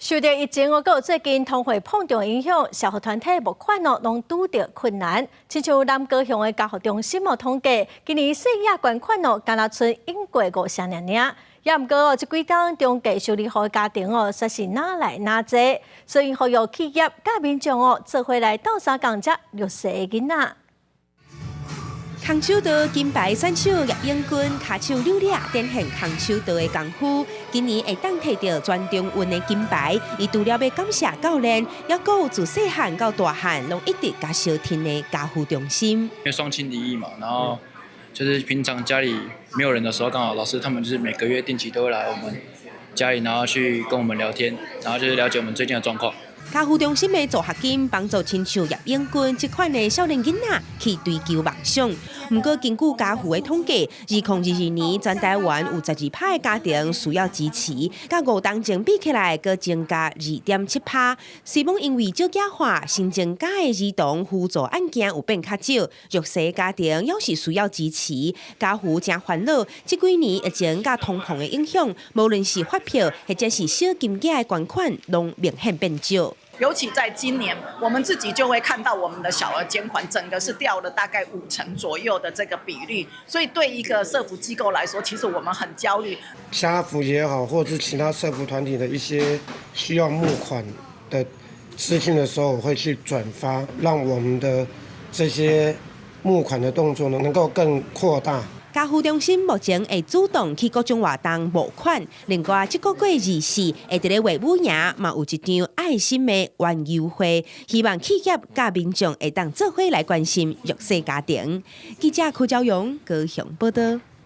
受著疫情哦，閣有最近通貨膨脹影響，社福團體募款哦，攏拄著困難。親像南高雄的家扶中心哦，統計今年細額捐款哦，敢若賰湧過五成爾爾。也毋過哦，這幾冬中低收入戶家庭哦，煞是愈來愈濟，所以呼籲企業佮民眾哦，做伙來鬥相共遮弱勢的囡仔。空手道金牌選手葉永軍，跤手扭掠展現空手道的功夫。今年會當提著全中運的金牌，伊除了欲感謝教練，猶閣有自細漢到大漢攏一直共相挺的家扶中心。因為雙親離異嘛，然後就是平常家裡沒有人的時候，剛好老師他們就是每個月定期都會來我們家裡，然後去跟我們聊天，然後就是了解我們最近的狀況。家扶中心的助學金幫助親像葉永軍這款的少年囡仔去追求夢想。毋過根據家扶的統計，2022年全台灣有12趴的家庭需要支持，佮5冬前比起來，閣增加2.7趴。雖罔因為少子化，新增加的兒童扶助案件有變較少，弱勢家庭猶是需要支持。家扶誠煩惱，這幾年疫情佮通膨的影響，無論是發票或者是小金額的捐款，攏明顯變少。尤其在今年，我們自己就會看到我們的小額捐款整個是掉了大概5成左右的這個比率，所以對一個社福機構來說，其實我們很焦慮。家扶也好，或者是其他社福團體的一些需要募款的資訊的時候，我會去轉發，讓我們的這些募款的動作呢，能夠更擴大。家扶中心目前會主動去各種活動募款，另外這個月24會佇咧衛武營嘛有一場愛心的園遊會，希望企業佮民眾會當做伙來關心弱勢家庭。記者柯昭勇高雄報道。